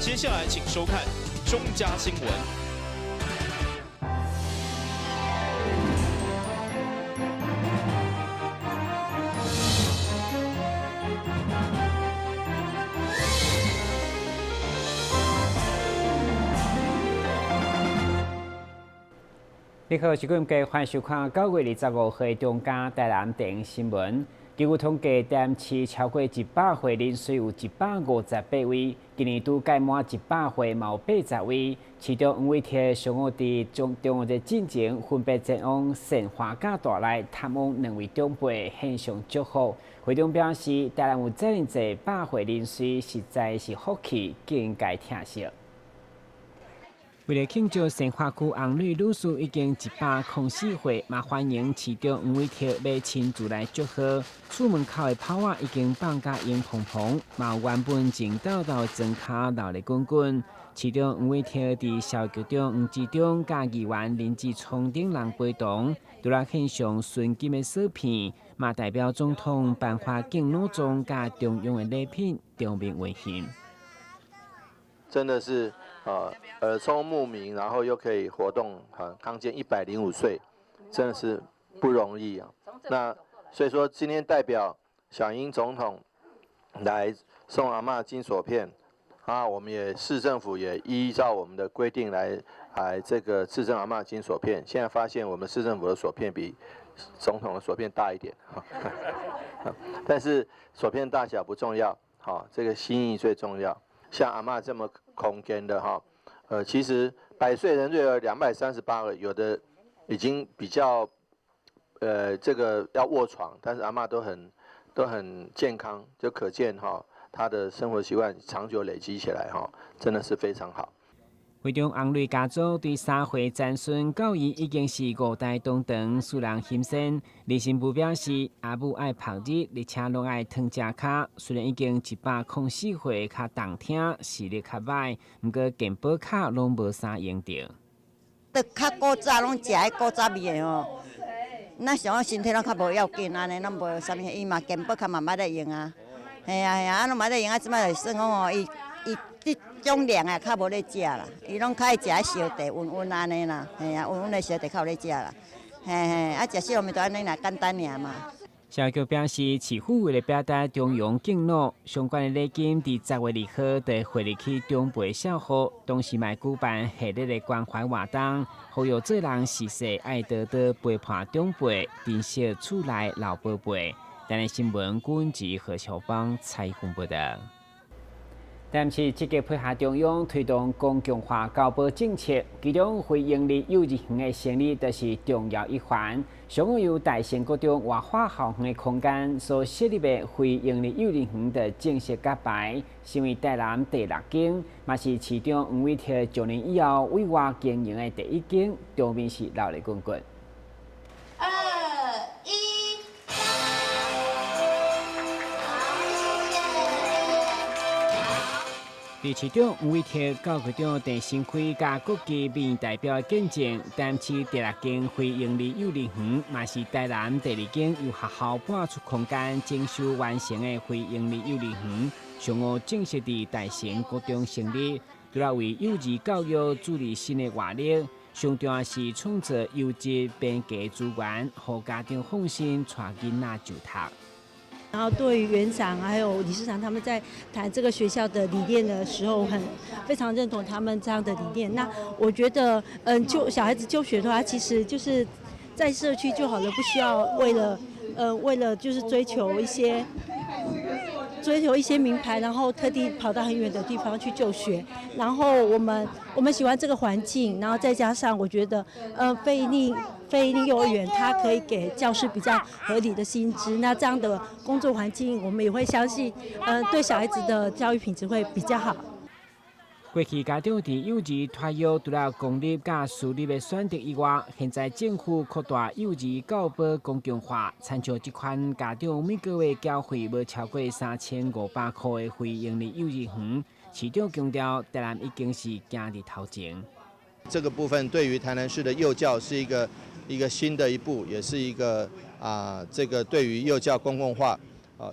接下來請收看中嘉新聞。你好，是今日歡迎收看9月25號中嘉台南電新聞。根據統計，台南市超過100歲人數有158位，今年拄屆滿100歲，嘛有80位。市長黃偉哲上午佇中中午節進前，分別前往善華佮大內探望兩位長輩，獻上祝福。會長表示，台南有遮爾濟百歲人士，實在是福氣，更應該疼惜。為了慶祝善化區洪蕊女士已經104歲，嘛歡迎市長黃偉哲欲親自來祝賀。厝門口的炮仔已經放甲湧蓬蓬，嘛有原本靜豆豆的莊跤鬧熱滾滾。市長黃偉哲佇社會局長黃志忠佮議員林志聰等人陪同，除了獻上純金的鎖片，嘛代表總統頒發敬老狀佮中央的禮品，場面溫馨。真的是耳聰目明，然後又可以活動很康健，105歲，真的是不容易啊。那所以說，今天代表小英總統來送阿嬤金鎖片，啊，我們也市政府也依照我們的規定來這個致贈阿嬤金鎖片。現在發現我們市政府的鎖片比總統的鎖片大一點，但是鎖片大小不重要，好，這個心意最重要。像阿嬤這麼空間的哈，其實百歲人瑞有238個，有的已經比較，這個要臥床，但是阿嬤都很健康，就可見哈，她的生活習慣長久累積起來哈，真的是非常好。會長洪蕊家族對三歲曾孫教育已經是五代同堂，使人欣羨。李新武表示，阿母愛曝日，而且攏愛疼食跤。雖然已經104歲，較動聽，視力較歹，毋過健保卡攏無啥用著。都較古早攏食彼古早味的吼，咱想講身體攏較無要緊，按呢攏無啥物，伊嘛健保卡嘛捌咧用啊。嘿啊嘿啊，啊攏嘛咧用啊，這擺就算講吼，伊伊這種涼的較無咧食啦，伊攏較愛食燒茶溫溫按呢啦，嘿啊，溫溫的燒茶較有咧食啦，嘿嘿，啊食小物就按呢啦，簡單爾嘛。社局表示，市府為了表達中央敬老相關的禮金，佇10月2號就匯入去長輩帳戶，同時嘛舉辦系列的關懷活動，呼籲做人時勢愛多多陪伴長輩，珍惜厝內老寶貝。台南新聞郭文何小芳採訪報道。但是積極配合中央推動公共化教保政策，其中非營利幼兒園的成立就是重要一環。上午由大成國中活化校園的空間所設立的非營利幼兒園的正式揭牌，成為台南第六間，嘛是市長黃偉哲就任以後委外經營的第一間，場面是熱鬧滾滾。二一。佇市長黃偉哲、教育局長鄭新輝佮國際民意代表的見證，台南市第六間非營利幼兒園，嘛是台南第二間由學校撥出空間整修完成的非營利幼兒園，上午正式佇大成國中成立，除了為幼兒教育注入新的活力，上重要是創造優質便捷資源，予家長放心帶囡仔就讀。然後對於園長還有理事長他們在談這個學校的理念的時候，很非常認同他們這樣的理念。那我覺得，就小孩子就學的話，其實就是在社區就好了，不需要為了就是追求一些名牌，然後特地跑到很遠的地方去就學。然後我們喜歡這個環境，然後再加上我覺得，非營利幼兒園，它可以給教師比較合理的薪資，那這樣的工作環境，我們也會相信，對小孩子的教育品質會比較好。過去家長佇幼兒托育除了公立佮私立的選擇以外，現在政府擴大幼兒教保公共化，親像這款家長每個月繳費無超過3500塊的非營利幼兒園，市長強調，台南已經是行佇頭前。這個部分對於台南市的幼教是一個新的一步，也是一個這個對於幼教公共化、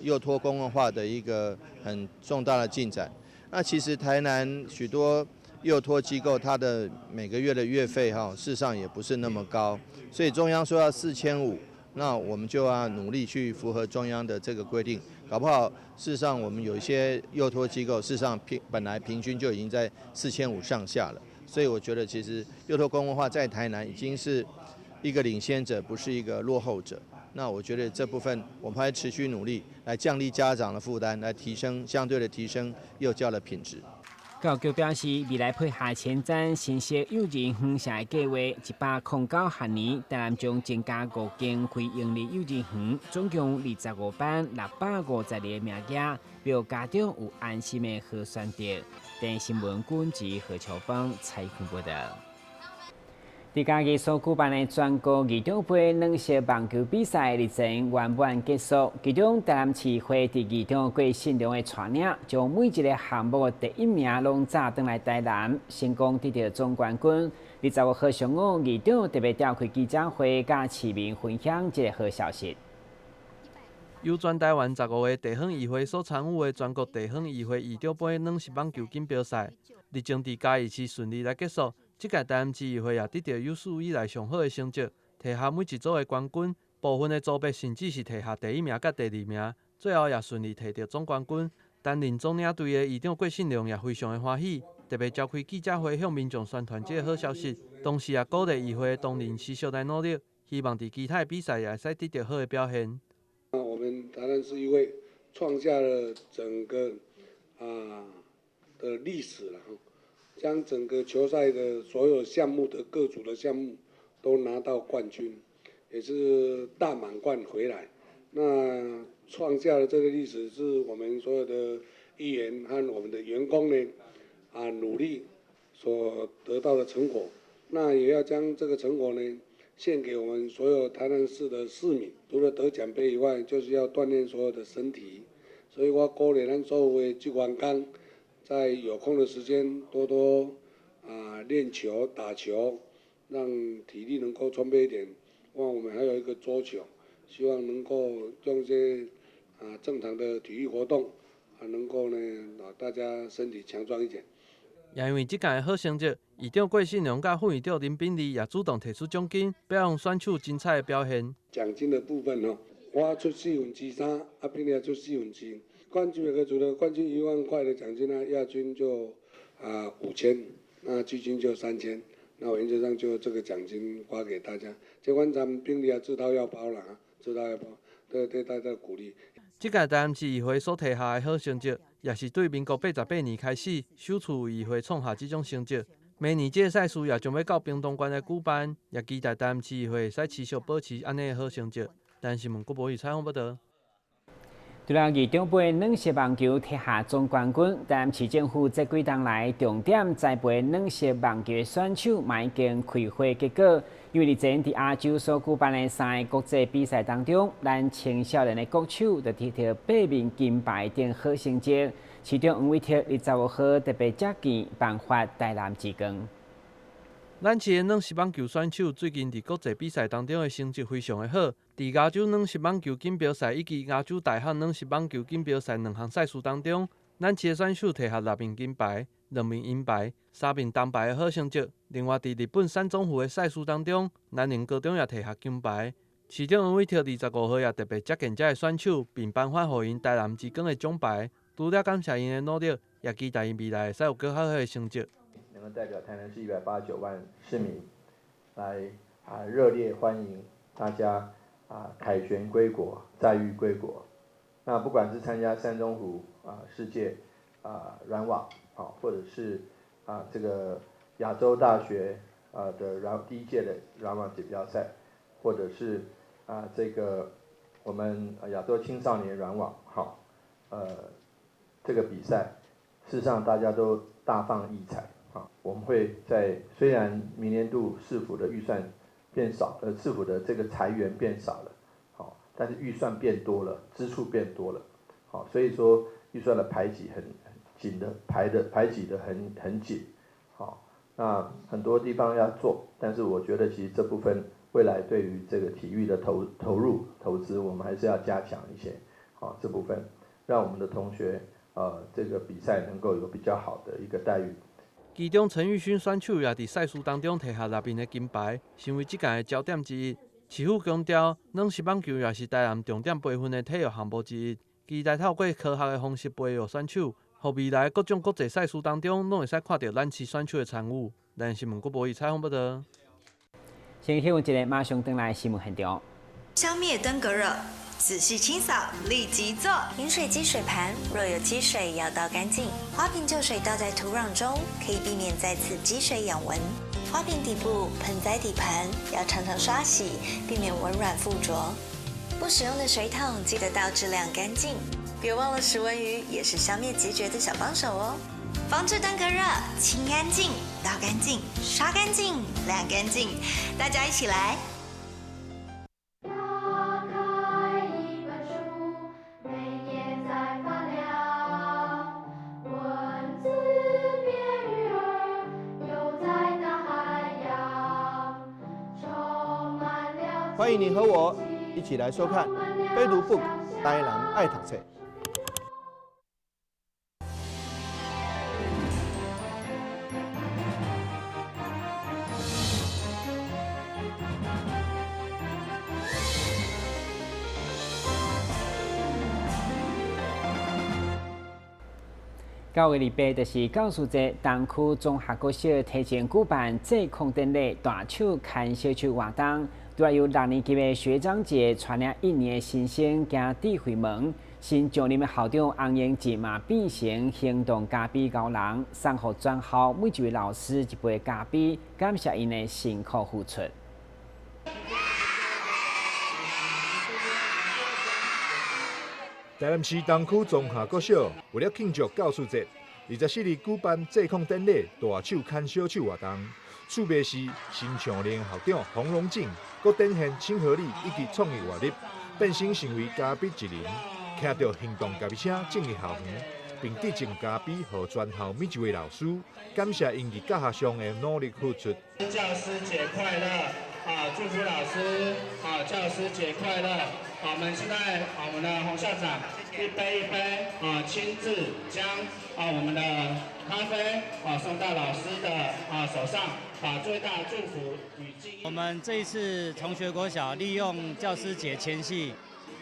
幼托公共化的一個很重大的進展。那其實台南許多幼托機構，它的每個月的月費哈，事實上也不是那麼高，所以中央說要4500，那我們就要努力去符合中央的這個規定，搞不好事實上我們有一些幼托機構，事實上本來平均就已經在4500上下了，所以我覺得其實幼托公共化在台南已經是一個領先者，不是一個落後者。那我覺得這部分我們還持續努力來降低家長的負擔，來提升相對的提升幼教的品質。教育局表示，未來配合前瞻新設幼兒園舍的計劃，109學年，台南將增加五間非營利幼兒園，總共25班652個名額，讓家長有安心的好選擇。電視新聞軍記何秋芳採訪報道。佇嘉義所舉辦的全國議長盃軟式網球比賽日前圓滿結束，其中台南市議會佇議長郭信良的帶領，將每一个項目的第一名攏紮轉來台南，成功得著總冠軍。25號上午，議長特別召開記者會，佮市民分享這个好消息。由全台灣15个地方議會所參與的全國地方議會議長盃軟式網球錦標賽，日前佇嘉義市順利來結束。這屆台南市議會也得著有史以來上好的成績，提下每一組的冠軍，部分的組別甚至是提下第一名佮第二名，最後也順利提著總冠軍。擔任總領隊的議長郭信良也非常的歡喜，特別召開記者會向民眾宣傳這个好消息，同時也鼓勵議會的同仁持續來努力，希望佇其他的比賽也會使得著好的表現。我們台南市議會創下了整個的歷史了。將整個球賽的所有項目的各組的項目都拿到冠軍，也是大滿貫回來。那創下了這個歷史，是我們所有的議員和我們的員工呢努力所得到的成果。那也要將這個成果呢獻給我們所有台南市的市民。除了得獎盃以外，就是要鍛鍊所有的身體。所以我鼓勵咱所有的職員工，在有空的時間多多練球、打球，讓體力能夠充沛一點。我們還有一個桌球，希望能夠用一些正常的體育活動，能夠呢大家身體強壯一點。也因為這屆的好成績，議長郭信良佮副議長林炳利也主動提出獎金，表揚選手精彩的表現。獎金的部分哦，我出3/4，炳利出1/4。冠軍每個組的冠軍1萬塊的獎金呢，亞軍就5000，那季軍就3000，那我原則上就這個獎金發給大家。這款咱炳利啊自掏腰包啦，自掏腰包，對大家鼓勵。這屆台南市議會所提下的好成績，也是對民國88年開始首次有議會創下這種成績。明年這个賽事也將欲到屏東縣來舉辦，也期待台南市議會會使持續保持按呢的好成績。台新聞郭博宇採訪報導。除了議長盃軟式網球提下總冠軍，台南市政府這幾冬來重點栽培軟式網球的選手，嘛已經開花結果。因為日前佇亞洲所舉辦的三個國際比賽當中，咱青少年的國手就得著八面金牌等好成績。市長黃偉哲25號特別接見頒發台南之光。咱市的軟式網球選手最近佇國際比賽當中的成績非常的好，佇亞洲軟式網球錦標賽以及亞洲大學軟式網球錦標賽兩項賽事當中，咱市的選手提下六面金牌、兩面銀牌、三面銅牌的好成績。另外，佇日本山中湖的賽事當中，南寧高中也提下金牌。市長黃偉哲25號也特別接見這个選手，並頒發予𪜶台南之光的獎牌，除了感謝𪜶的努力，也期待𪜶未來會使有閣較好的成績。能夠代表台南市189萬市民來熱烈歡迎大家凱旋歸國，載譽歸國。那不管是參加山中湖世界軟網或者是這個亞洲大學的第一屆的軟網錦標賽，或者是這個我們亞洲青少年軟網這個比賽，事實上大家都大放異彩。我們會在雖然明年度市府的預算變少，市府的這個財源變少了，好，但是預算變多了，支出變多了，好，所以說預算的排擠很緊的，排擠的很緊，好，那很多地方要做，但是我覺得其實這部分未來對於這個體育的投入投資，我們還是要加強一些，好，這部分讓我們的同學這個比賽能夠有比較好的一個待遇。其中陳玉勳選手也佇賽事當中提下六面的金牌，成為這屆的焦點之一。市府強調，軟式網球也是台南重點培訓的體育項目之一，期待透過科學的方式培育選手，予未來各種國際賽事當中，攏會使看著咱市選手的參與。咱新聞國博伊採訪報導。先休一下，馬上轉來新聞現場。消滅登革熱，仔細清掃，立即做。飲水機水盤若有積水，要倒乾淨。花瓶舊水倒在土壤中，可以避免再次積水養蚊。花瓶底部、盆栽底盤要常常刷洗，避免蚊卵附着。不使用的水桶記得倒置晾乾淨。別忘了食蚊魚也是消滅孑孓的小幫手哦。防治登革熱，清乾淨，倒乾淨，刷乾淨，晾乾淨，大家一起來。打開一本書，每頁在發亮，文字變魚兒，游在大海洋，充滿了。歡迎你和我一起來收看《非讀 book 台南愛讀冊》。9月28就是教師節，東區綜合國小提前舉辦祭孔典禮、大手牽小手活動，除了由六年級的學長姐帶領一年的新生行智慧門，新上任的校長洪英志嘛變成行動咖啡高人，送予全校每一位老師一杯咖啡，感謝𪜶的辛苦付出。台南市東區綜合國小為了慶祝教師節，24日舉辦祭孔典禮、大手牽小手活動。趣味是新上任校長洪榮進，閣展現親和力以及創意活力，變身成為咖啡一人，騎著行動咖啡車進入校園，並遞贈咖啡予全校每一位老師，感謝𪜶佇教學上的努力付出。教師節快樂！啊，祝福老師！啊，教師節快樂！我們現在我們的洪校長一杯一杯啊，親自將啊我們的咖啡啊送到老師的啊手上，把最大的祝福與敬意。我們這一次崇學國小利用教師節前夕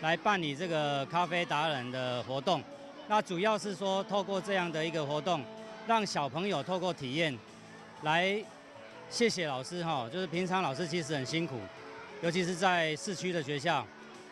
來辦理這個咖啡達人的活動，那主要是說透過這樣的一個活動，讓小朋友透過體驗來謝謝老師哈，就是平常老師其實很辛苦，尤其是在市區的學校。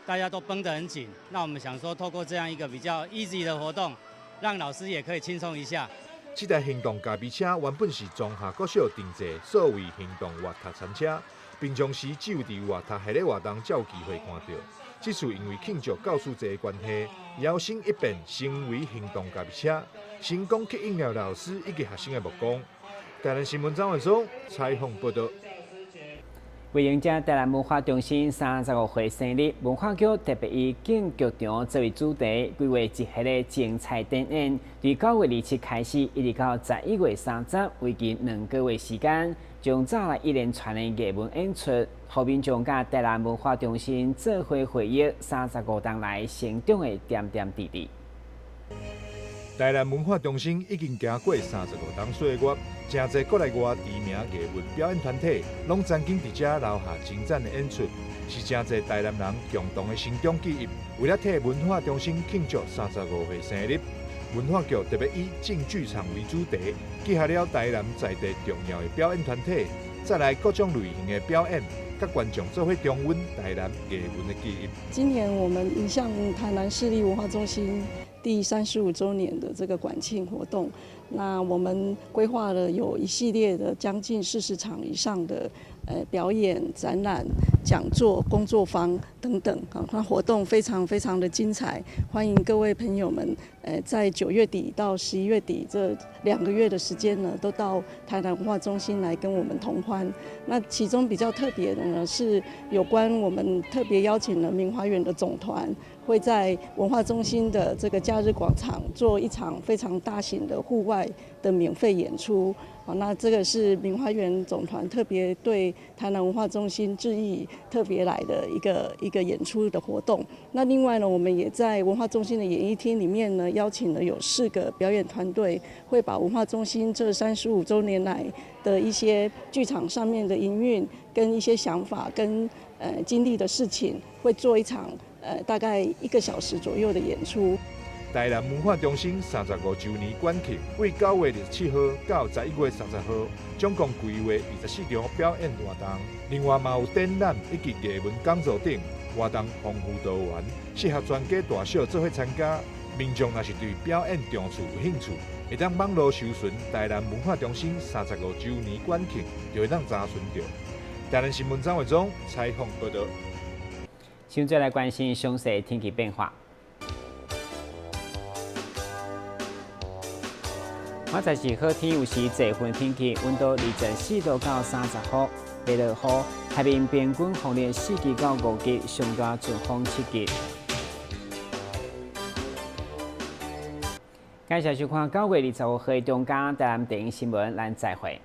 大家都繃得很緊，那我們想說，透過這樣一個比較 easy 的活動，讓老師也可以輕鬆一下。這台行動咖啡車原本是綜合國小定製所謂行動活讀餐車，平常時只有佇活讀系列活動才有機會看到。這次因為慶祝教師節的關係，搖身一變成為行動咖啡車，成功吸引了老師以及學生的目光。台南新聞張文松採訪報導。為迎接台南文化中心35歲生日，文化局特別以進劇場作為主題，規劃一系列精彩展演。對9月27開始，一直到11月30，為期2個月時間，將帶來一連串的藝文演出，予民眾佮台南文化中心做伙回憶35年來成長的點點滴滴。台南文化中心已經行過35冬歲月，誠濟國內外知名藝文表演團體，攏曾經佇遮留下精湛的演出，是誠濟台南人共同的成長記憶。為了替文化中心慶祝35歲生日，文化局特別以進劇場為主題，結合了台南在地重要的表演團體，再來各種類型的表演，佮觀眾做伙重溫台南藝文的記憶。今年我們迎向台南市立文化中心第35週年的這個館慶活動，那我們規劃了有一系列的將近40場以上的表演、展覽、講座、工作坊等等，啊，那活動非常非常的精彩，歡迎各位朋友們，在9月底到11月底這2個月的時間呢，都到台南文化中心來跟我們同歡。那其中比較特別的呢，是有關我們特別邀請了明華園的總團，會在文化中心的這個假日廣場做一場非常大型的戶外的免費演出。好，那這個是明華園總團特別對台南文化中心致意特別來的一個演出的活動。那另外呢，我們也在文化中心的演藝廳裡面呢，邀請了有四個表演團隊，會把文化中心這35週年來的一些劇場上面的營運跟一些想法跟經歷的事情，會做一場大概一個小時左右的演出。台南文化中心35週年館慶，對9月27號到11月30號，總共規劃24場表演活動。另外嘛有展覽以及藝文講座等活動豐富多元，適合全家大小做伙參加。民眾若是對表演場次有興趣，會當網路搜尋台南文化中心35週年館慶，就會當查詢著。台南新聞張偉忠採訪報導。現在來關心詳細天氣變化。明仔載是好天，有時濟雲天氣，溫度24度到30度，袂落雨。海面平均風力4級到5級，上大陣風7級。感謝收看9月25號中嘉台南電視新聞，咱再會。